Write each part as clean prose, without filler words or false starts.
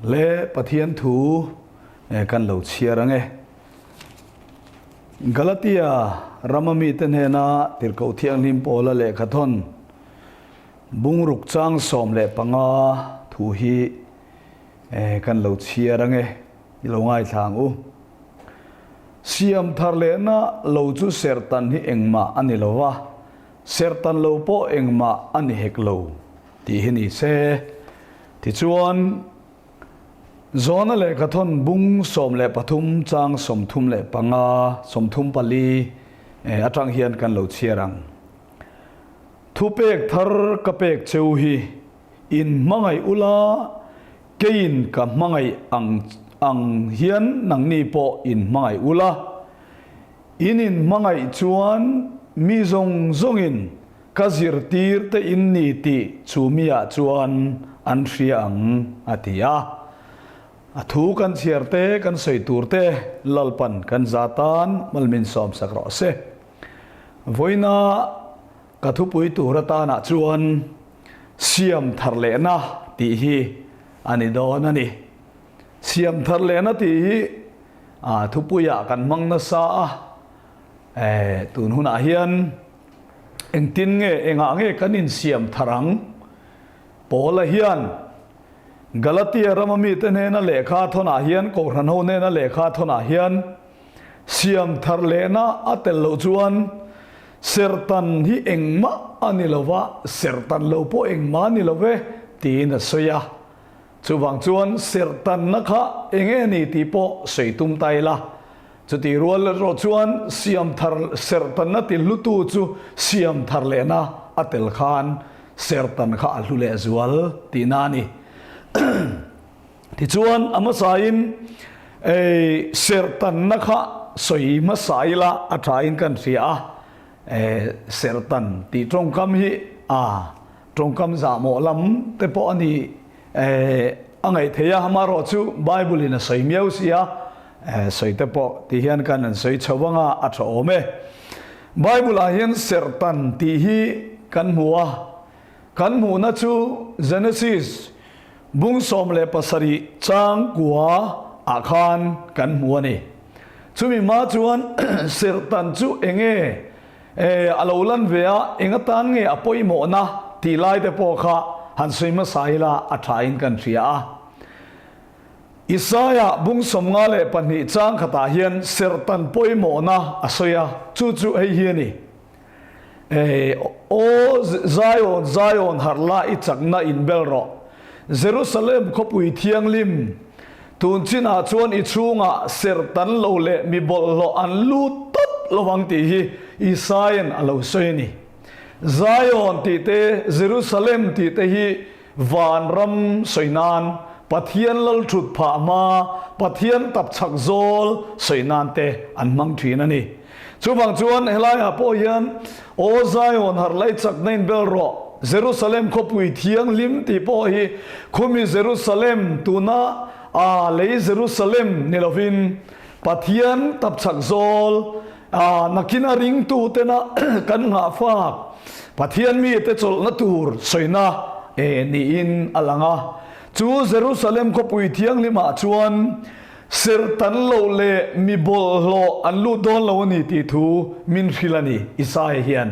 Le Pathian thu kan lo chhiar ang e. Galatia rama mite hnena Tirhkoh Thianghlim Paula lehkhathawn bungruk chang 15 thu hi kan lo chhiar ang e, i lo ngaithla ang u. Siam thar lehna lo chu serhtan hi engmah a ni lo va, serhtan lo pawh engmah a ni hek lo tih hi ni se. Tichuan, Zawna lehkhathawn bung 13 chang 35, 34, atang hian kan lo chhiar ang. Thupek thar ka pek cheu hi in hmangaih ula, keiin ka hmangaih ang ang hian nangni pawh in hmangaih ula. In in hmangaih chuan mi zawng zawngin Ka zirtir te in ni tih chu mi ah chuan an hria ang, a ti a. A thu kan chhiar te, kan sawi tur te Lalpan kan za tan malmin sawmsak rawh se. Vawiina ka thupui tur atanah chuan siam thar lehna tih hi a ni dawn a ni. Siam thar lehna tih hi thupuiah kan hmang nasa a, tun hunah hian Engtin nge, engah nge kan insiam thar ang? Paula hian Galatia rama mite hnena lehkha thawnah hian, Kohhran ho hnena lehkha thawnah hian, siam thar lehna a tel loh chuan serhtan hi engmah a ni lo va, serhtan lo pawh engmah a ni lo ve, tiin a sawi a. Chuvang chuan serhtanna kha eng nge ni tih pawh sawi tum ta ila. Chutih rual erawh chuan siam thar serhtanna ti hlutu chu siam thar lehna a tel khan serhtan kha a hlu leh zual tihna a ni. Tichuan a hmasain ei serhtanna kha sawi hmasa ila a thain kan hria a, serhtan tih tawngkam hi a Tawngkam zahmawh lam te pawh a ni a ngaih theih a, amaherawhchu Bible in a sawi miau si a, sawi te pawh ti hian kan an sawi chho vang a, a tha awm e. Bible ah hian serhtan tih hi kan hmu a, kan hmuhna chu Genesis bung 17 chang kua ah khan kan hmu a ni. Chumi hma chuan serhtan chu enge E, a lo lan ve a, eng atan nge a pawimawhna tih lai te pawh kha han sawi hmasa ila a thain kan hria a. Isaiah bung 52 chang khatah hian serhtan pawimawhna a sawi a, chu chu hei hi a ni, E, Aw Zion, Zion, harh la i chakna inbel rawh. Jerusalem khawpui thianghlim, Tun chinah chuan i chhungah serhtan lo leh mi bawlhhlawh an lut tawp lo vang tih hi Isaia'n a lo sawi a ni. Zion tih te, Jerusalem tih te hi vanram sawi nan, Pathian lal thut phah hma, Pathian tap chhak zawl sawi nan te an hmang thin a ni. Chuvang chuan helaiah pawh hian, Aw Zion, harh lai chakna in bel rawh, Jerusalem khawpui thianghlim tih pawh hi khumi Jerusalem tuna a lei Jerusalem ni lovin Pathian tapchhak zawl a nakin a ringtu tena kan nghahfak Pathian mite chawlhna tur sawina e niin a lang a. Chu Jerusalem khawpui thianghlimah chuan Serhtan loh leh mi bawlhhlawh an lut dawn lo a ni tih thu min hrilh a ni, Isaiah hian.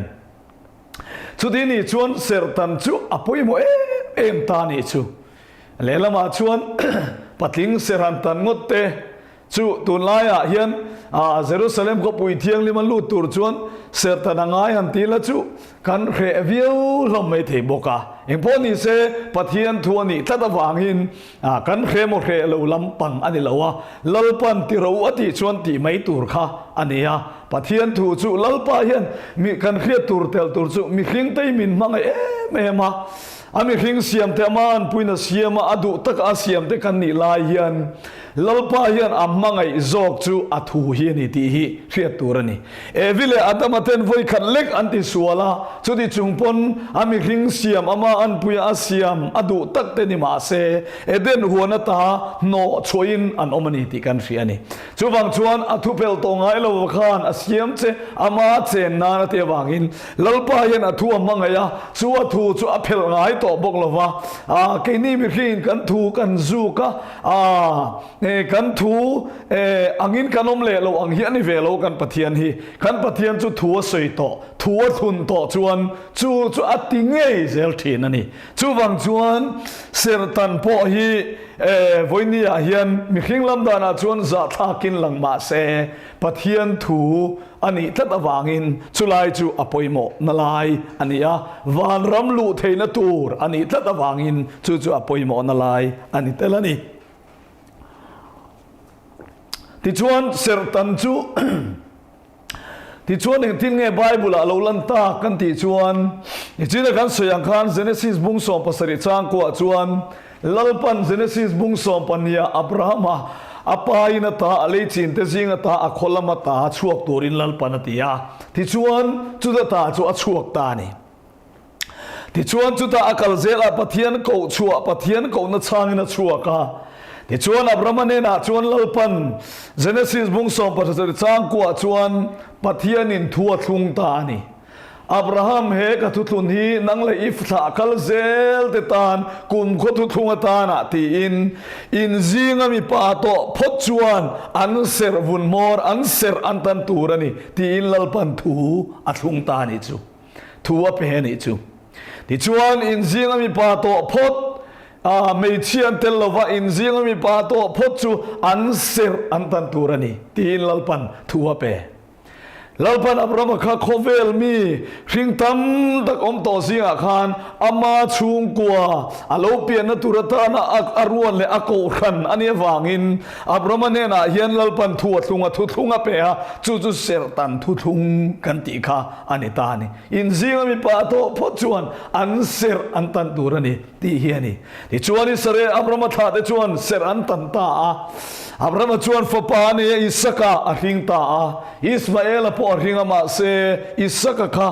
Chuti nih chuan serhtan chu a pawimawh em em ta nih chu. Lehlamah chuan patling serhan tan ngawt te chu tunlaiah hian Jerusalem khawpui thianghlim a lut tur chuan serhtan a ngai han tih la chu kan hreh viau hlawm mai thei bawk a. Engpawh ni se Pathian thu a nih tlat avangin A, kan hre maw hre lo lam pang a ni lo a, Lalpan ti ro a tih chuan tih mai tur kha a ni a. Pathian thu chu Lalpa hian mi kan hriat tur tel tur chu mihring tei min hmangaih em em a, a mihring siam te ama anpuina siam a, a duh taka a siam te kan nih lai hian. Lalpa hian a hmangaih zawk chu a thu hi a ni tih hi hriat tur a ni. Evi leh Adama ten vawi khat lek an ti sual a, chuti chung pawn a mihring siam ama anpuia a siam a duh tak te ni mah se, Eden huan ata hnawh chhuahin an awm a ni tih kan hria a ni. Chuvang chuan a thupel tawh ngai lo khan a siam che ama chen nan a ti avangin Lalpa hian a thu a hmangaih a, chu a thu chu a phelh ngai tawh bawk lo va. Aa, keini mihringin kan thu kan zuk a, aa, e, kan thu, e, angin kan awm leh lo ang hi a ni ve lo kan Pathian hi. Kan Pathian chu thu a sawi tawh, thu a thlun tawh chuan chu chu a ti ngei zel thin a ni. Chuvang chuan Serhtan pawh hi, e, vawinia hian mihring lam danah chuan zahthlakin lang mah se, Pathian thu a nih tlat avangin chulai chu a pawimawh na lai a ni a, vanram luh theihna tur a nih tlat avangin chu chu a pawimawh na lai a ni tel a ni. Tichuan serhtan chu Tichuan engtin nge Bible ah lo lan tak kan tih chuan nichina kan sawi ang khan Genesis bung 17 changkuah chuan Lalpan Genesis bung sawmpahniha Abrahama a pa in ata a lei chin te zing ata a khaw lam ata chhuak turin Lalpan a ti a. Tichuan, chuta ta chu a chhuak ta a ni. Tichuan, chuta a kal zelah Pathian koh chhuah Pathian kohna chhangin a chhuak a. Tichuan, Abrahama hnenah chuan Lalpan Genesis bung 17 changkuah chuan Pathianin thu a thlung ta a ni. Abraham he ka thuthlun hi nang leh i thlah kal zel te tan kumkhaw thuthlung atanah tiin in zinga mipa tawh phawt chuan an serh vun hmawr an serh an tan tur a ni tiin Lalpan thu a thlung ta a nih chu. Thu a pe a nih chu. Tichuan in zinga mipa tawh phawt a hmeichhia an tel lova in zinga mipa tawh phawt chu an serh an tan tur a ni tiin Lalpan thu a pe. Lalpan Abrahama kha khawvel mi hring tam tak awm tawh zingah khan ama chhungkua a lo pianna tur atana a ruan leh a kohhran a nih avangin Abrahama hnenah hian Lalpan thu a thlung a, thuthlung a pe a, chu chu serhtan thuthlung kan tih kha a ni ta a ni. In zinga mipa tawh phawt chuan an serh an tan tur a ni tih hi a ni. Tichuan Israel Abrahama thlahte chuan serh an tan ta a. Abrahama chuan fapa a nei a, Isaka a hring ta a. Ismaela pawh a hring a, mahse Isaka kha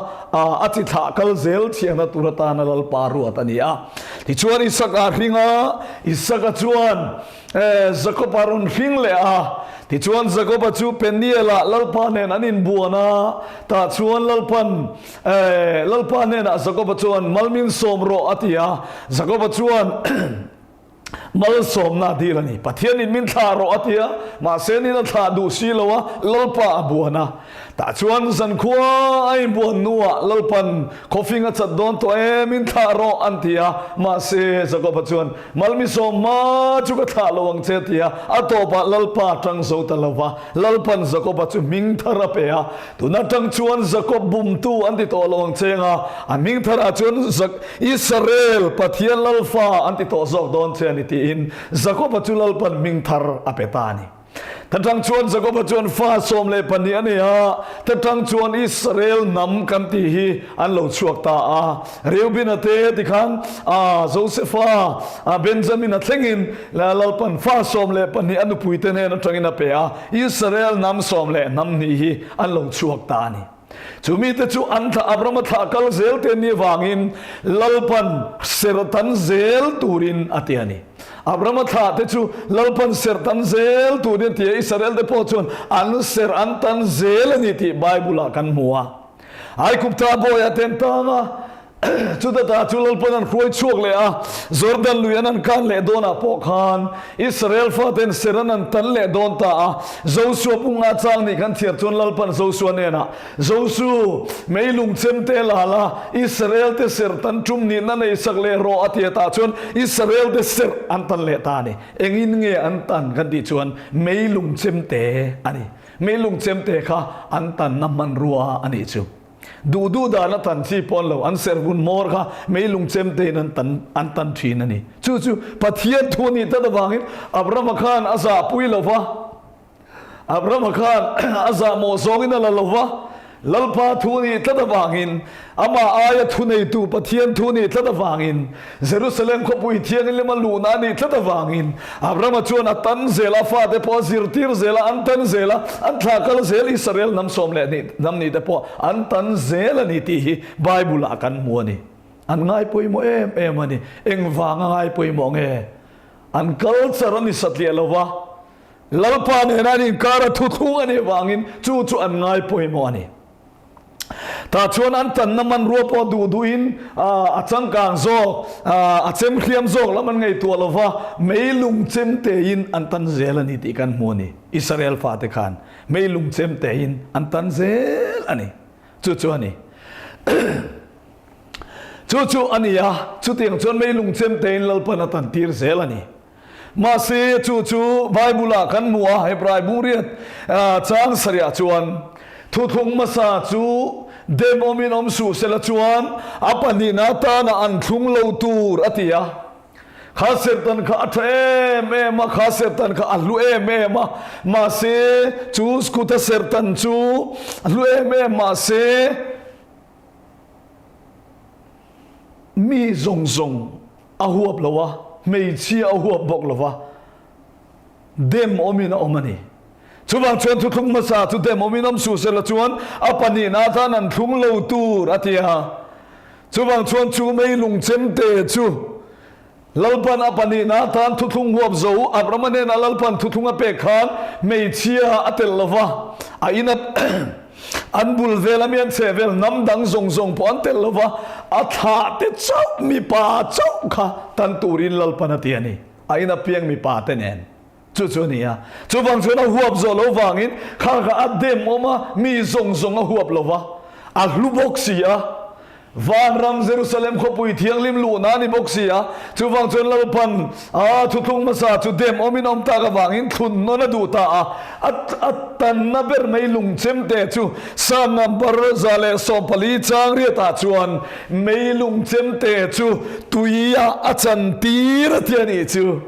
a chi thlah kal zel thianna tur atana Lalpa ruat a ni a. Tichuan Isaka a hring a, Isaka chuan Jakob-a rawn hring leh a. Tichuan Jakob-a chu Peniel-ah Lalpa nen an inbuan a, tah chuan Lalpan Eh, Lalpa hnenah Jakoba chuan, Mal min sawm rawh, a ti a. Jakoba chuan, Malsawmna a dil a ni. Pathianin min thlah rawh, a ti a. Mahse, nin a thlah duh si lo a, Lalpa a buan a. Tah chuan zankhua a inbuan hnuah Lalpan, Khawfing a chat dawn tawh e, min thlah rawh, an ti a. Mahse, Jakoba chuan, Mal mi sawm hma chu ka thlah lo ang che, a ti a. A tawpah Lalpa a tang zo ta lo va. Lalpan Jakoba chu hming thar a pe a. Tun atang chuan Jakob bumtu an ti tawh lo ang cheng a, a hming tharah chuan Zak Israel Pathian Lalfa an ti tawh zawk dawn che a ni tiin Jakoba chu Lalpan hming thar a pe ta a ni. Thatang chuan Jakoba chuan fa 12 a nei a, thatang chuan Israel hnam kan tih hi an lo chhuak ta a. Reubena te tikhan a Josefa, a Benjamina thlengin Lalpan fa 12 a nupuite hnen atangin a pe a. Israel hnam sawm leh hnam hnih hi an lo chhuak ta a ni. Chu mite chu an thlah Abrahama thlah kal zel te ni avangin Lalpan serhtan zel turin a ti a ni. Abrahama thlah te chu Lalpan serhtan zel turin a ti a, Israel te pawh chuan an serh an tan zel a ni tih Bible ah kan hmu a. Aigupta bawiah te an tang a, Chuta ta chu Lalpan an hruai chhuak leh a, Jordan lui an an kan leh dawnah pawh khan Israel faten ser an an tan leh dawn ta a. Josua punga chang nih kan thiar chuan Lalpan Josua hnenah, Josu, meilung chem te la la, Israel te ser tan tum nihna nei sak leh rawh a ti a tah chuan Israel te ser an tan leh ta a ni. Engin nge an tan kan tih chuan meilung chem te a ni. Meilung chem te kha an tanna hmanrua a nih chu. Duh duh dan a tan chi pawn lo, an serh vun hmawr kha meilung chem tein an tan an tan thin a ni. Chu chu Pathian thu a nih tlat avangin Abrahama khan a zahpui lo va, Abrahama khan a zahmawh zawngin a la lo va. Lalpa thu nih tlat avangin, amah aia thuneitu Pathian thu nih tlat avangin, Jerusalem khawpui thianghlim a luhna a nih tlat avangin, Abrahama chuan a tan zel a, fate pawh a zirtir zel a, an tan zel a, an thlah kal zel Israel hnam sawm leh hnih hnam nih te pawh an tan zel a ni tih hi Bible-ah kan hmu a ni. An ngai pawimawh em em a ni. Engvanga ngai pawimawh nge? An culture a ni satliah lo va, Lalpa nena an inkar a thuthlung a nih vangin chu chu an ngai pawimawh a ni. Tah chuan an tanna hmanrua pawh duh duhin a changkang zawk, a chem hliam zawk lam an ngaihtuah lo va, meilung chem tein an tan zel a ni tih kan hmu a ni. Israel fate khan meilung chem tein an tan zel a ni. Chu chu a ni. Chu chu a ni a, chutiang chuan meilung chem tein Lalpan a tan tir zel a ni. Mahse, chu chu Bible-ah kan hmu a, Hebrai bungriat chang sarihah chuan, Thuthlung hmasa chu dem awmin awm suh sela chuan a pahnihna atana an thlung lo tur a ti a. Kha serhtan kha a tha em em a, kha serhtan kha a hlu em em a, mahse, chu Skuta serhtan chu a hlu em em mahse, mi zawng zawng a huap lo a, hmeichhia a huap bawk lo va, dem awmin a awm a ni. Chuvang chuan thuthlung hmasa chu dem awmin awm suh sela chuan a pahnihna atan an thlung lo tur a ti a. Chuvang chuan chu meilung chemte chu Lalpan a pahnihna atan thuthlung huap zo Abrahama hnenah Lalpan thuthlung a pek khan hmeichhia a telh lo va, a ina An bul vel ami an chheh vel hnam dang zawng zawng pawh an telh lova, a thlah te chauh mipa chauh kha tan turin Lalpan a ti a ni. A ina piang mipa te nen chu chu a ni a. Chuvang chuan a huap zawh lo vangin kha kha a dem awm a, mi zawng zawng a huap lova, a hlu bawk si a. Vanram Jerusalem khawpui thianghlim luhna a ni bawk si a, chuvang chuan Lalpan a thuthlung hmasa chu dem awmin awm tak avangin thlun nawn a duh ta a, a a tanna ber mai lungchemte chu Psalm number 114 chang riatah chuan mei lungchemte chu tuiah a chantir a ti a nih chu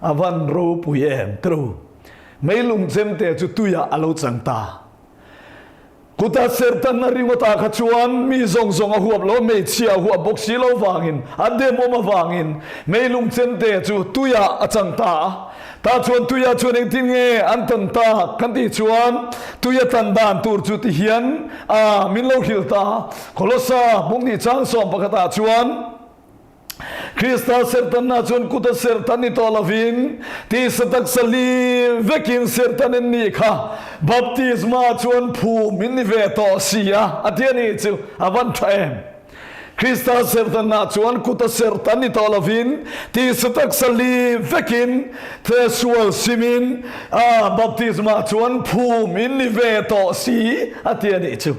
a van ropui em tru. Mei lungchemte chu tuiah a lo chang ta. Kuta serhtanna ringawtah kha chuan mi zawng zawng a huap lo, hmeichhia a huap bawk si lo vangin, a dem awm avangin meilung chemte chu tuiah a chang ta a. Tah chuan tuiah chuan engtin nge an tan ta kan tih chuan tui a tan dan tur chu ti hian a min lo hrilh ta a. Kolosa bung hnih chang sawm pakhatah chuan. Krista serhtanna chuan kut a serhtan ni tawh lovin tisa taksa li vekin serhtan in nih kha baptisma chuan phum in ni ve tawh si a, a ti a nih chu a van tha em. Krista serhtanna chuan kut a serhtan ni tawh lovin tisa taksa li vekin sual simin baptisma chuan phum in ni ve tawh si a ti a nih chu.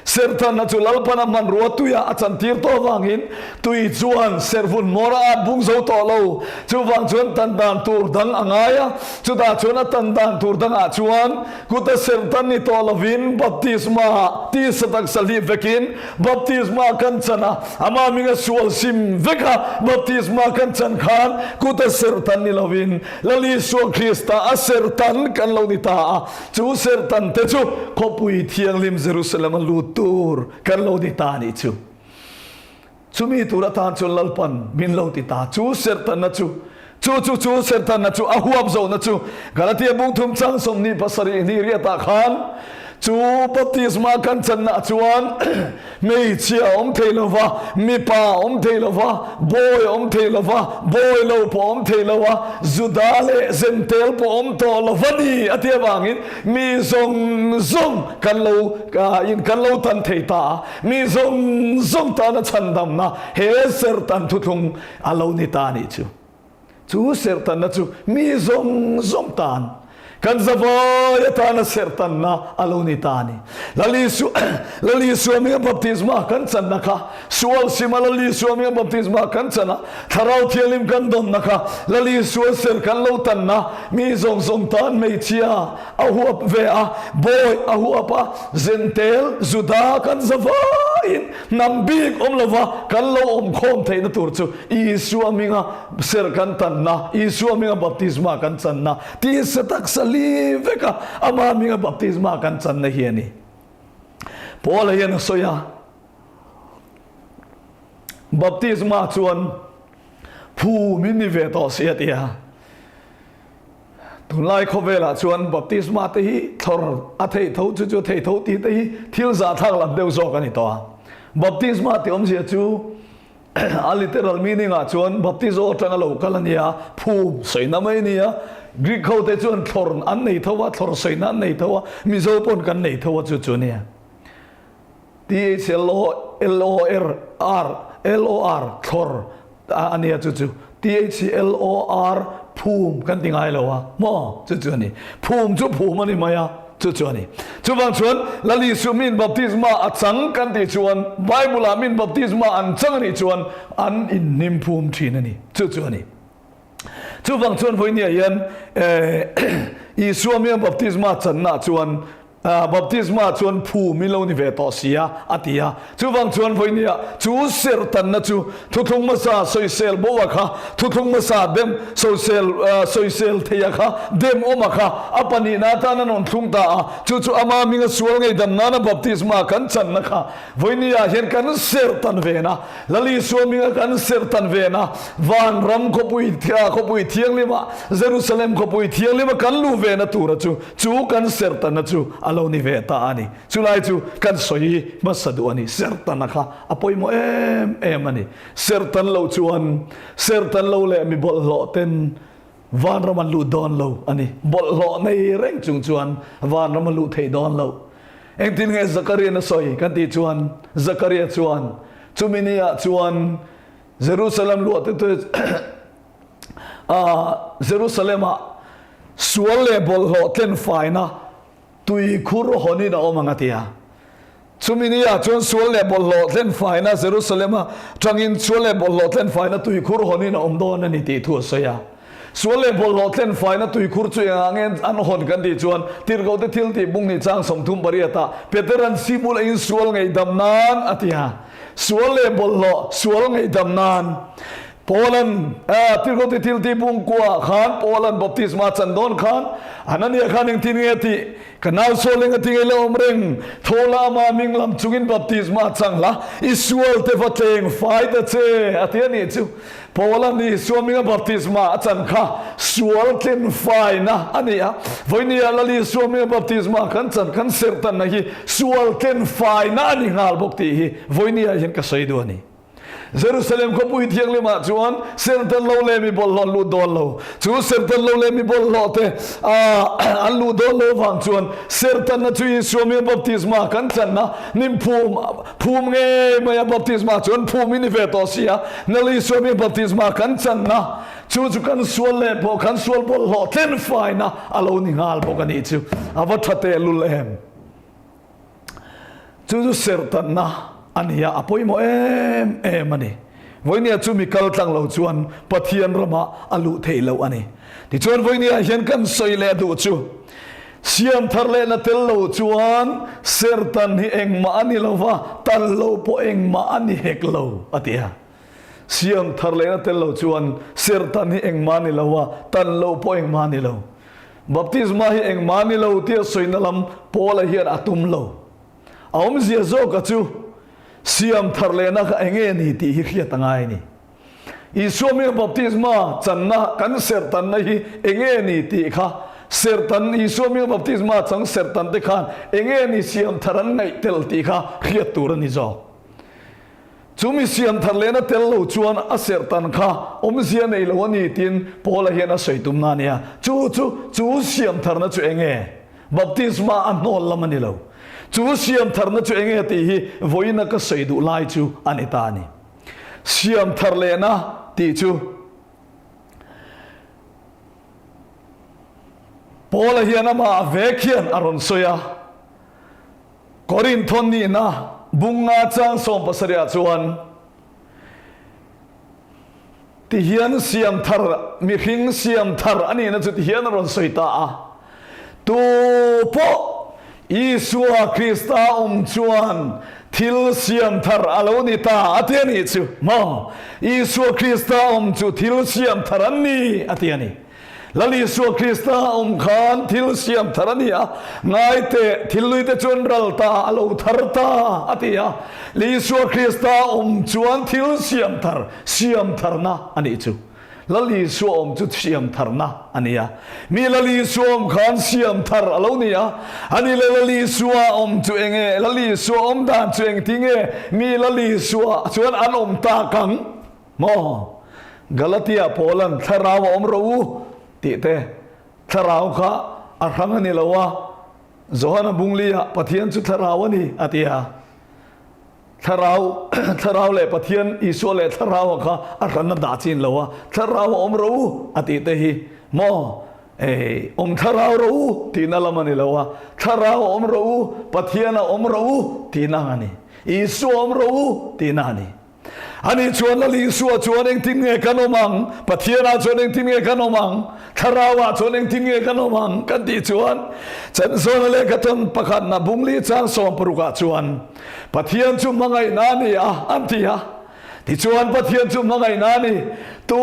Serhtanna chu Lalpana hmanrua tuiah a chantir tawh avangin tui chuan serhvun hmawr a at bung zo tawh lo. Chuvang chuan tan dan tur dang a ngai a, chutah chuan a tan dan tur dangah chuan kuta serhtan ni tawh lovin baptisma tisa taksa hlip vekin baptisma kan chan a, amah hminga sual sim veka baptisma kan chan khan kuta serhtan ni lovin Lal Isua Krista a serhtan kan lo ni ta a. Chu serhtan te chu khawpui thianghlim Jerusalem a lut tur kan lo ni ta nih chu. Chumi tur atan chuan Lalpan min lo ti ta. Chu serhtanna chu, chu chu chu serhtanna chu a huap zohna chu Galatia bung thum chang 27 hnih riatah khan chu baptisma kan channa chuan Hmeichhia a awm thei lo va, mipa a awm thei lo va, bawi a awm thei lo va, bawi lo pawh a awm thei lo a, Juda leh Zentel pawh a awm tawh lo va ni a ti avangin mi zawng zawng kan lo in kan lo tan thei ta a, mi zawng zawng tana chhandamna he serhtan thuthlung a lo ni ta a nih chu. Chu serhtanna chu mi zawng zawng tan, kan zavai atana serhtanna a lo ni ta a ni. Lal Isua, Lal Isua hminga baptisma kan channa kha, sual sima Lal Isua hminga baptisma kan chan a, Thlarau Thianghlim kan dawnna kha, Lal Isua serh kan lo tanna, mi zawng zawng tan hmeichhia a huap ve a, bawi a huap a, Zentel, Juda kan zavaiin hnam bik awm lova kan lo awm khawm theihna tur chu Isua hminga serh kan tanna, Isua hminga baptisma kan channa, tisa taksa li veka Ama hminga baptisma kan channa hi a ni. Paula hian a sawi a, Baptisma chuan phum in ni ve tawh si a ti a. Tunlai khawvelah chuan baptisma te hi thlawr a theih tho, chu chu a theih tho tih te hi thil zahthlak lam deuh zawk a ni tawh a. Baptisma tih awmzia chu a literal meaning ah chuan baptizo atanga lo kal a nia, phum sawina mai a nia. Greek ho te chuan thlawr an nei tho a, thlawr sawina an nei tho a, Mizo pawn kan nei tho a chu chu a nia. THLOLOR LOR thlawr a nia chu chu THLOR phum kan ti ngai lo a maw chu chu a ni. Phum chu phum a ni mai a chu chu a ni. Chuvang chuan Lal Isu min baptisma a chang kan tih chuan Bible ah min baptisma an chang a nih chuan an inhnim phum thin a ni chu chu a ni. Chuvang chuan vawinia hian Isua min baptisma channa chuan Baptisma chuan phum i lo ni ve tawh si a, a ti a. Chuvang chuan vawinia chu serhtanna chu thuthlung hmasa sawisel bo a kha, thuthlung hmasa dem sawisel sawisel thei a kha, dem awm a kha, a pahnihna atan a rawn thlung ta a. Chu chu ama hminga sual ngei-dam nana baptisma kan channa kha vawinia hian kan serhtan ven a. Lal Isua hminga kan serhtan ven a, vanram khawpui khawpui thianghlima, Jerusalem khawpui thianghlima kan luh vena tura chu Chu kan sertana chu a lo ni ve ta a ni. Chulai chu kan sawi hmasa duh a ni. Sertana kha a pawimawh em em a ni. Sertan lo chuan sertan lo leh mi bawlhhlawh ten vanram an luh dawn lo a ni. Bawlhhlawh nei reng chung chuan vanram a luh theih dawn lo. Engtin nge Zakarian a sawi kan tih chuan Zakaria chuan chumi ni ah chuan Jerusalem luah te Jerusalem-ah sual leh bawlhhlawh tlenfaina tuikhur hawnin a awm ang a ti a. Chumi niah chuan sual leh bawlhhlawh tlenfaina Jerusalem-a tangin sual leh bawlhhlawh tlenfaina tuikhur hawnin a awm dawn a ni tih thu a sawi a. Sual leh bawlhhlawh tlenfaina tuikhur chu engah nge an hawn kan tih chuan Tirhkohte thil tih bung nih chang 38 ah Petera'n sibul a insual ngaihdam nan a ti a. Sual leh bawlhhlawh sual ngaihdam nan Paula'n Tirhkohte thil tih bung kuaah khan Paula'n baptisma a chan dawn khan Anania khan engtin nge a tih? Ka nau sual eng a ti ngei lo awm reng, tho la ama ming lam chungin baptisma a chang la, i sual te va tleng fai ta che a ti a nih chu. Paula'n Isua minga baptisma a chan kha sual tlen faina a ni a, vawinia Lal Isua minga baptisma kan chan kan serhtanna hi sual tlen faina a ni nghal bawk tih hi vawinia hian ka sawi duh a ni. Jerusalem khawpui thianghlimah chuan serhtan lo leh mi bawlhhlawh an lut dawn lo. Chu serhtan lo leh mi bawlhhlawh te an luh dawn lo vang chuan serhtanna chu Isua mi baptisma kan channa nim phum phum ngei mai a baptisma chuan phum i ni ve tawh si a. Nal Isua mi baptisma kan channa chu chu kan sual leh pawh kan sual bawlhhlawh tlen faina a lo ni nghal bawk a nih chu. A va tha tehlul em! Chu chu serhtanna a ni a, a pawimawh em em a ni. Vawinia chu mi kal tlang lo chuan Pathian ramah a luh theih loh a ni. Tichuan vawinia hian kan sawi leh duh chu, siam thar lehna tel lo chuan serhtan hi engmah a ni lo va, tal lo pawh engmah a ni hek lo, a ti a. Siam thar lehna tel lo chuan serhtan hi engmah a ni lo va, tal lo pawh engmah a ni lo. Baptisma hi engmah ni lo tia sawina lam Paula hian a tum lo. A awmzia zawka chu siam thar lehna kha enge ni tih hi hriat a ngai a ni. Isua hminga baptisma channa kan serhtanna hi enge ni tih kha serhtan Isua hminga baptisma chang serhtan te khan enge ni siam thar an ngaih tel tih kha hriat tur a ni zawk. Chu mi siam thar lehna tel lo chuan a serhtan kha awmzia nei lo a ni tiin Paula hian a sawi tumna a ni a. Chu chu chu siam tharna chu eng nge? Baptisma a hnawl lam a ni lo. Chu siam tharna chu eng nge tih hi vawiina ka sawi duh lai chu a ni ta a ni. Siam thar lehna tih chu Paula hian amah vek hian a rawn sawi a. Korintho nihna bunga chang 17 ah chuan tihian siam thar, mihring siam thar a nihna chu tihian a rawn sawi ta a, Tu pawh Isua Krista awm chuan thil siam thar a lo ni ta a ti a nih chu maw? Isua Krista awm chu thil siam thar an ni a ti a ni. Lal Isua Krista a awm khan thil siam thar a ni a, ngai teh, thil lui te chuan ral ta, a lo thar ta, a ti a. Isua Krista a awm chuan thil siam thar, siam tharna a nih chu. Lal Isua awm chu siam tharna a ni a. Mi Lal Isua awm khan siam thar a lo ni a. A ni le Lal Isua awm chu eng nge? Lal Isua awm dan chu engti nge? Mi Lal Isua chuan an awm tak ang maw? Galatia Paulan thlarau a awm ro u tih te, thlarau kha a hrang a ni lo a, Johana Bungli-ah Pathian chu thlarau a ni a ti a. Thlarau, Thlarau leh Pathian, Isua leh Thlarau a kha a hran a dah chin lo a, Thlarau a awm ro u a tih te hi maw? Ei, awm Thlarau ro u tihna lam a ni lo a, Thlarau a awm ro u, Pathian a awm ro u tihna a ni. Isua a awm ro u tihna a ni. Ani chuan Lal Isua chuan engtin nge kan awm ang? Pathianah chuan engtin nge kan awm ang? Thlarauah chuan engtin nge kan awm ang? Kan tih chuan Chanzawna lehkha tawn pakhatna bungli chang sawmparukah chuan Pathian chu hmangaihna a ni a, an ti a. Tichuan Pathian chu hmangaihna a ni. Tu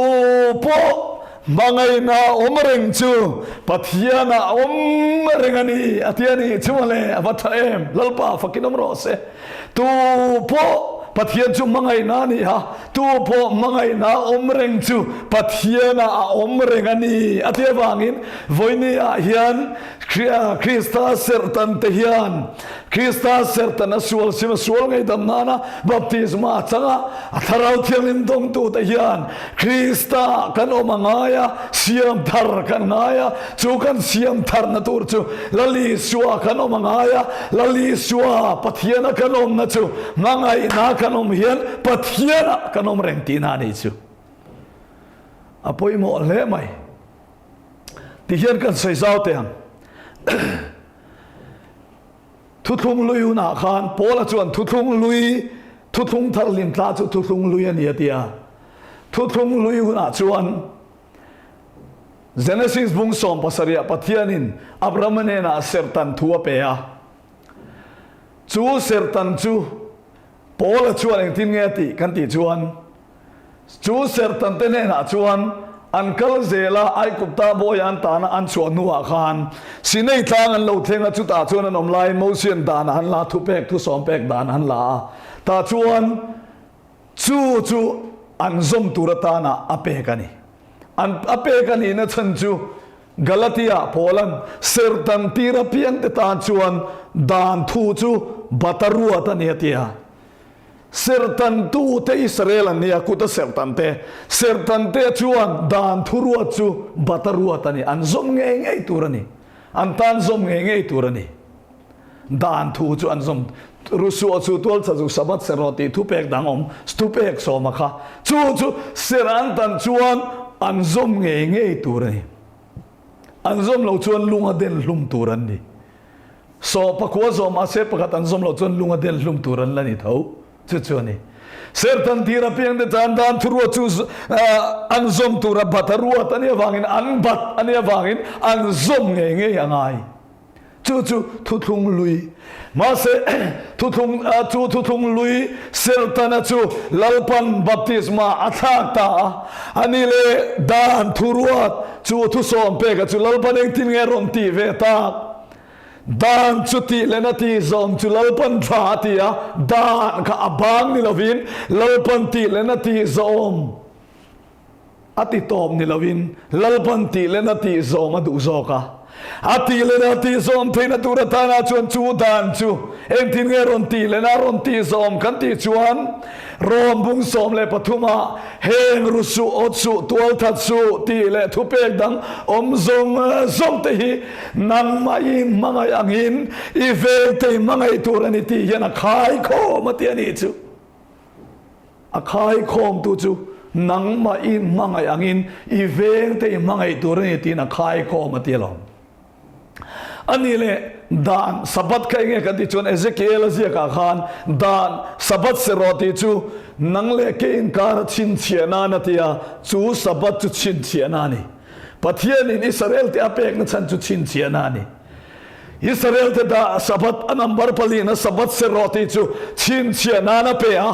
pawh hmangaihna awm reng chu Pathianah awm reng a ni, a ti a ni. Chu mawle, a va tha em! Lalpa fakin awm rawh se. Tu pawh Pathian chu hmangaihna a ni a, tu pawh hmangaihna awm reng chu Pathianah a awm reng a ni a ti avangin vawinia hian Krista serhtan te hian Krista serhtan a sual sim a sual ngaihdam nana baptisma a chang a, a Thlarau Thianghlim dawngtute hian Krista kan awm a ngai a, siam thar kan ngai a, chu kan siam tharna tur chu Lal Isua kan awm a ngai a, Lal Isua Pathiana kan awmna chu hmangaihna kan awm hian Pathianah kan awm reng tihna a nih chu. A pawimawh hle mai. Tihian kan sawi zau teh ang. Thuthlung lui hunah khan Paula chuan thuthlung lui, thuthlung thar hlimthla chu thuthlung lui a ni a ti a. Thuthlung lui hunah chuan Genesis bung 70ah Pathianin Abrahama hnenah serhtan thu a pe a. Chu serhtan chu Paula chuan engtin nge a tih kan tih chuan, Chu serhtan te hnenah chuan an kal zel a, Aigupta bawiah an tana an chhuah hnuah khan Sinai tlang an lo thleng a, chutah chuan an awm laiin Mosian dan an la, thupek thusawm pek dan an la a, tah chuan chu chu an zawm tur atana a pek a ni. An a pek a nihna chhan chu Galatia Paula'n serhtan tir apiangte tan chuan dan thu chu bata ruat a ni a ti a. Serhtantu te Israel an nia, kuta serhtan te. Serhtan te chuan dan thuruat chu bata ruat a ni, an zawm ngei ngei tur a ni. An tan zawm ngei ngei tur a ni. Dan thu chu an zawm. Rusuah chu tualtha chu Sabbath serh rawh tih thupek dang awm, thupek sawma kha. Chu chu serh an tan chuan an zawm ngei ngei tur a ni. An zawm lo chuan lung a den hlum tur an ni. Saw pakua zawh mahse pakhat an zawm loh chuan lung a den hlum tur an la ni tho. Chu chu a ni. Sertan tir apiang te chuan dan thuruat chu an zawm tura bat a ruat a nih avangin an bat a nih avangin an zawm ngei ngei a ngai. Chu chu thuthlung lui. Mahse thuthlung chu thuthlung lui Sertana chu Lalpan baptisma a thlak ta a. A ni le dan thuruat chu thusawm peka chu Lalpan engtin nge rawn tih ve tak? Dan chu tih leh na tih zawm chu Lalpan tha a ti a, dan kha a bang ni lovin Lalpan tih leh na tih zawm a ti tawp ni lovin Lalpan tih leh na tih zawm a duh zawk a. A tih leh na tih zawm theihna tur atana chuan chu dan chu engtin nge rawn tih leh na rawn tih zawm kan tih chuan Rom bung 13 ah Heng ru suh, awt suh, tual that suh tih leh thupek dang awm zawng zawng te hi nangmah i hmangaih angin i veng te i hmangaih tur a ni tih hian a khaikhawm a ti a nih chu. A khaikhawm tu chu nangmah i hmangaih angin i veng te i hmangaih tur a ni tiin a khaikhawm a ti alawm. A nih leh, dan Sabbath kha enge kan tih chuan Ezekiel a ziakah khan dan Sabbath se rawh tih chu nang leh ke inkara chhinchhiah nan a ti a, chu Sabbath chu chhinchhiahna a ni. Pathianin Israel te a pekna chhan chu chhinchhiahna a ni. Israel te dah Sabbath a number palina Sabbath se rawh tih chu chhinchhiah nan a pe a.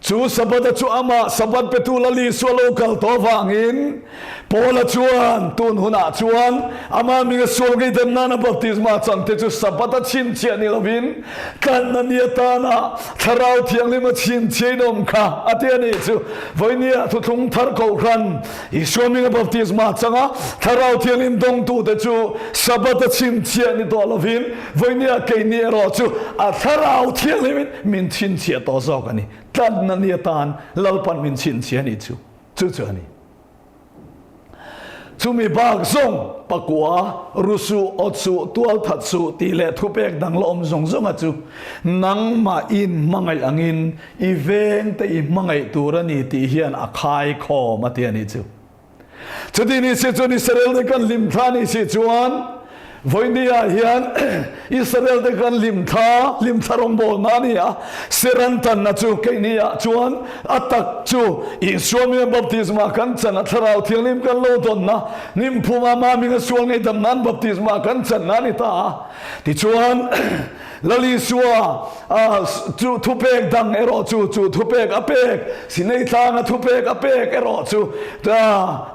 Chu Sabbath-a chu amah Sabbath petu Lal Isua lo kal tawh avangin Paula chuan tun hunah chuan amah hminga sual ngeihdem nana baptisma changte chu Sabbath-a chhinchhiah ni lovin tlanna ni atana Thlarau Thianghlima chhinchhiain awm kha a ti a nih chu. Vawinia thuthlung thar kohhran Isua hminga baptisma changa Thlarau Thianghlim dawngtute chu Sabbath-a chhinchhiah ni tawh lovin Vawinia keini erawh chu a Thlarau Thianghlimin min chhinchhiah tawh zawk a ni. Tlanna ni atan Lalpan min chhinchhiah a nih chu. Chu chu a ni. Chumi bak zawng pakua, ru suh, awt suh, tual that suh tih leh thupek dang la awm zawng zawnga chu nangmah in hmangaih angin i vengte i hmangaih tur a ni tih hian a khaikhawm a ti a nih chu. Chuti ni si chuan Israel te kan hlim thla ni si chuan vawinia hian Israel te kan hlim thla, hlim thla rawngbawlna a ni a, Seran tanna chu keini ah chuan a tak chu Isua hminga baptisma kan chan a, Thlarau Thianghlim kan lo dawnna, Nimphuma Ama hminga sual ngaihdam nan baptisma kan channa a ni ta a. Tichuan Lal Isua chu thupek dang erawh chu, chu thupek a pek, Sinai tlanga thupek a pek erawh chu,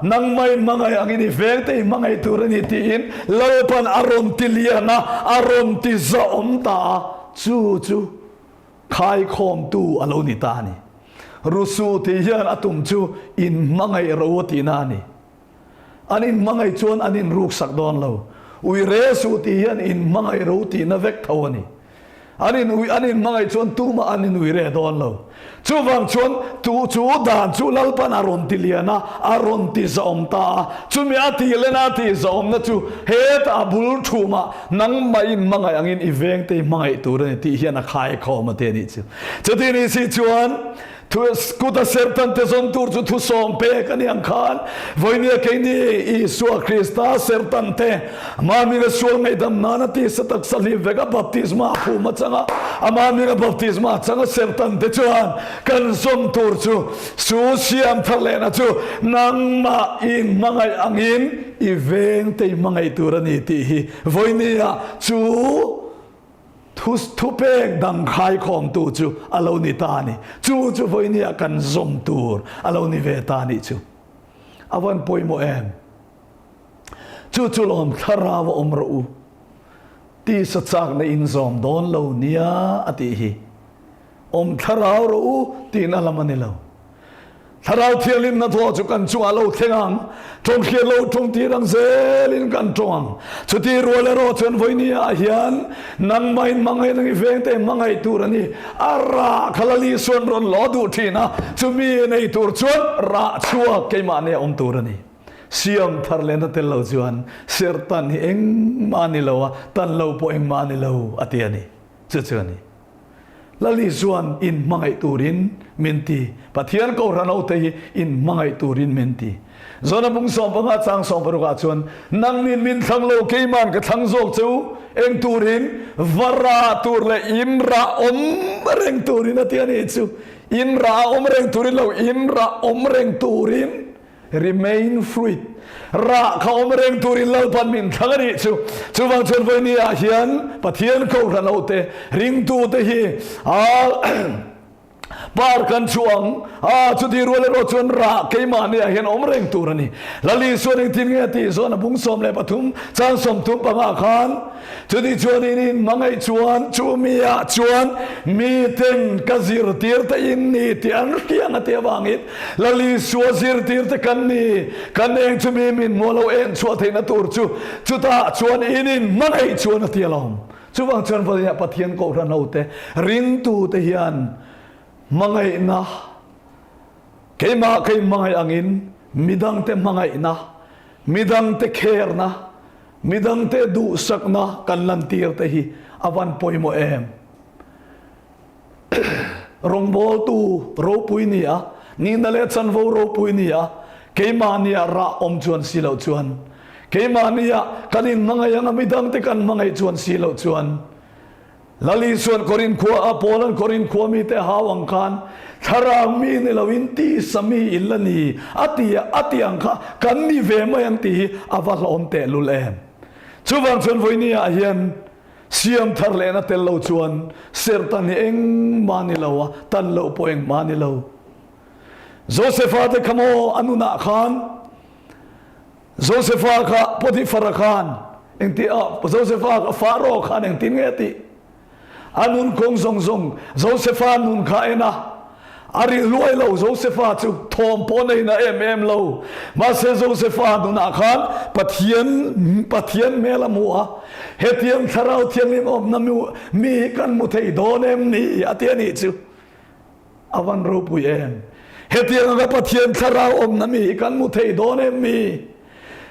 nangmah in hmangaih angin i veng te i hmangaih tur a ni tiin Lalpan a rawn ti lian a, a rawn ti zahawm ta a, chu chu khaikhawmtu a lo ni ta a ni. Rusu tih hian a tum chu in hmangaih ro a tihna a ni. An inhmangaih chuan an inruksak dawn lo. Ui re suh tih hian inhmangaih ro tihna vek tho a ni. An in ui an inhmangaih chuan tumah an inui re dawn lo. Chuvang chuan tu chu dan chu Lalpan a rawn ti lian a, a rawn ti zahawm ta a. Chumi a tih lena a tih zahawmna chu hetah a bul thumah nangmah inhmangaih angin i vengte i hmangaih tur a ni tih hian a khaikhawm a ti a nih chu. Chuti ni si chuan Thu kuta sertan te zawm tur chu thusawm pek a ni ang khan, vawinia keini Isua Krista sertan te Ama hminga sual ngaihdam nana tisa taksa hlip vek a baptisma a phum a chang a, Ama hminga baptisma a chang a sertan te chuan kan zawm tur chu su siam thar lehna chu nangmah i hmangaih angin i veng te i hmangaih tur a ni tih hi vawinia chu Thu thupek dang khaikhawmtu chu a lo ni ta a ni. Chu chu vawinia kan zawm tur a lo ni ve ta a nih chu. A van pawimawh em? Chu chu lawm thlarau a awm rawh u. Tisa chakna in zawm dawn lo nia a tih hi. Awm thlarau rawh u tihna lam a ni lo. Thlarau Thianghlim hnathawh chu kan chungah lo thleng ang, tawng hriat lo tawng tir ang zelin kan tawng ang. Chuti rual erawh chuan vawinia ah hian nangmahin hmangaih nang i vengte hmangaih tur a ni. A rah kha Lal Isuan rawn law duh thin a, chumi nei tur chuan rah chhuak keimahni a awm tur a ni. Siam thar lehna tel lo chuan sertan hi engmah a ni lo a, tan lo pawh engmah a ni lo a ti a ni. Chu chu a ni. Lali chuan in hmangaih turin min ti. Pathian Kohhran hote hi in hmangaih turin min ti. Zona bung 15 chang 16 ah chuan, Nangnin min thlang lo, keiman ka thlang zawk che u, eng turin? Va rah tur leh in rah awm reng turin a ti a nih chu. In rah awm reng turin lo, in rah awm reng turin. Remain fruit, Rah kha awm reng turin Lalpan min thlang a nih chu. Chuvang chuan vawiini ah hian Pathian Kohhran hote, ringtute hi a par kan chhuah ang a, chuti rual erawh chuan rah keimahni ah hian awm reng tur a ni. Lal Isuan engtin nge a tih zawn a bung 13 chang 35 khan, Chuti chuan in inhmangaih chuan chu miah chuan miten ka zirtirte in ni tih an hriang a tih avangin Lal Isua zirtirte kan ni, kan eng chu mi min hmuh lo eng chhuah theihna tur chu chutah chuan in inhmangaih chuan a ti alawm. Chuvang chuan vawiinah Pathian Kohhran hote ringtute hian hmangaihna keimah ka inhmangaih angin midangte hmangaihna, midangte kherna, Midangte duhsakna kan lantir te hi a van pawimawh em? Rawngbawltu ropui ni a, nihna leh chanvo ropui ni a, keimahnia rah awm chuan si loh chuan, keimahnia kan inhmangaih anga midangte kan hmangaih chuan si loh chuan, Lal Isuan Korinth khua a Paula'n Korinth khua mite hau ang khan thlarau mi ni loin tisa mi in la ni a ti a, a ti ang kha kan ni ve mai ang tih hi a va hlawm tehlul em. Chuvang chuan vawinia ah hian. Siam thar lehna tel lo chuan serhtan hi engmah ni lo a, tan loh pawh engmah ni lo. Josefa te kha maw a nunah khan Josefa kha Potiphar-a khan engti ah Josefa kha Pharaoh khan engtin nge a tih? A nun kawng zawng zawng Josefa nun kha a en a, a ri hluai lo. Josefa chu thawm pawh nei na em em lo. Mahse Josefa nunah khan Pathian Pathian hmel a hmu a, Hetiang Thlarau Thianghlim awmna mi hi kan hmu thei dawn em ni? a ti a nih chu. A van ropui em? Hetiang anga Pathian Thlarau awmna mi hi kan hmu thei dawn em mi?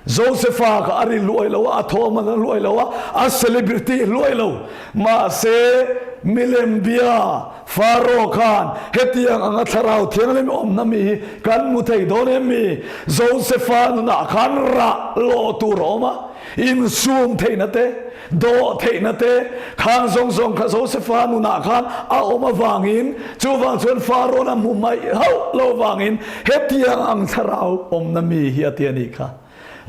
Josefa kha a ri hluai lo a, a thawm a hluai lo a, a celebrity hluai lo. Mahse, milem bia Pharaoh khan hetiang anga Thlarau Thianghlim awmna mi hi kan hmu thei dawn em mi? Josefa nunah khan rah lawh tur a awm a, insum theihna te, Dawh theihna te khang zawng zawng kha Josefa nunah khan a awm avangin, chuvang chuan Farawn a hmu mai hauh lo avangin hetiang ang thlarau awmna mi hi a ti a nih kha.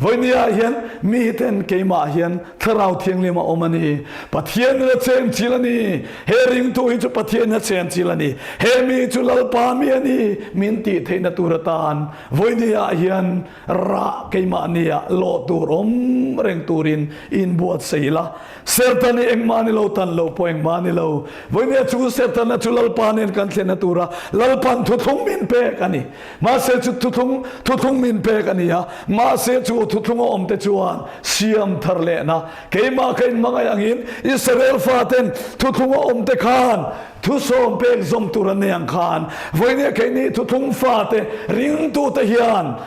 Vawinia hian miten keimah hian Thlarau Thianghlim a awm a ni. Pathianin a chenchil a ni. He ringtu hi chu Pathianin a chenchil a ni. He mi chu Lalpa mi a ni min tih theihna tur atan vawinia hian Rah keimahnia lawh tur awm reng turin inbuatsaih la. Serhtan hi engmah ni lo, tan lo pawh engmah ni lo. Vawinia chu serhtanna chu Lalpa nen kan thlenna tura Lalpan thuthlung min pek a ni. Mahse chu thuthlung thuthlung min pek a ni a, mahse chu thuthlung a awmte chuan siam thar lehna keimah ka inhmangaih angin Israel faten thuthlung a awmte khan Thusawm pek zawm tur an nei ang khan vawinia keini thuthlung fate ringtute hian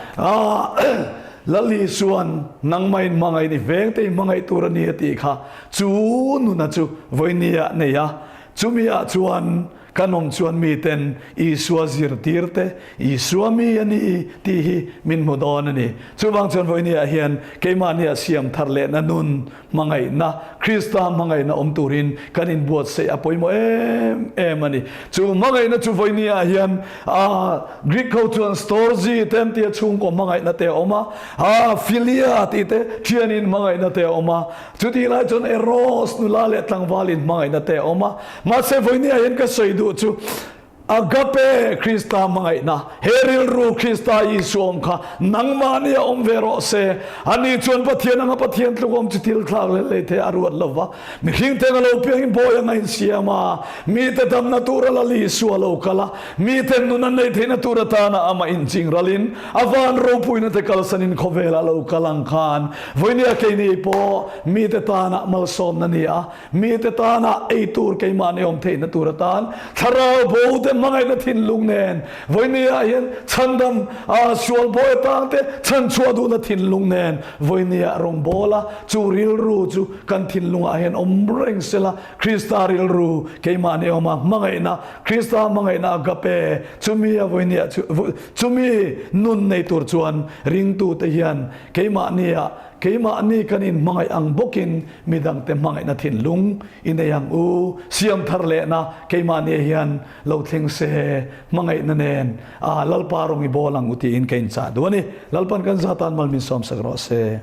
Lal Isuan nangmah in hmangaih ni vengte i hmangaih tur a ni a tih kha chu nuna chu vawinia nei a, chumi ah chuan kan awm chuan miten Isua zirtir te Isua mi a ni tih hi min hmu dawn a ni. Chuvang chuan vawinia hian keimahnia siam thar lehna nun Hmangaihna, Krista hmangaihna awm turin kan inbuatsaih a pawimawh em em a ni. Chu hmangaihna chu vawinia hian Greek ho chuan storge te an tia chhungkaw hmangaihna te a awm a, philia tih te thianin hmangaihna te a awm a, chutih lai chuan eros nula leh tlangvalin hmangaihna te a awm a. Mahse vawinia hian ka sawi duh chu Agape, Krista hmangaihna, he rilru Krista Isua awm kha nangmahni a awm ve rawh se. Ani chuan Pathian anga Pathian tluk awm chu thil thlak leh lei thei a ruat lo va. Mihring teng a lo piangin bawi anga insiam a, mite damna tura Lal Isua lo kal a, mite nun an neih theihna tur atana amah inching ralin a van ropuina te kalsanin khawvelah lo kal ang khan vawinia keini pawh mite tana malsawmna ni a, Mite tana ei tur keimahni awm theihna tur atan thlarau bo te hmangaihna thinlung nen vawinia hian chhandam a sual bawi atang te chhanchhuah duhna thinlung nen vawinia rawngbawla chu rilru chu kan thinlungah hian awm reng sela Krista rilru keimahni awma hmangaihna Krista hmangaihna agape chumi a vawinia chu chumi nun nei tur chuan ringtute hian keimahnia keimahni kan inhmangaih ang bawkin Midangte hmangaihna thinlung i nei ang u, siam thar lehna keimahni hian lo thleng se, hmangaihna nen a Lalpa rawng i bawl ang u tiin ka inchah duh a ni. Lalpan kan zatan mal min sawmsak rawh se.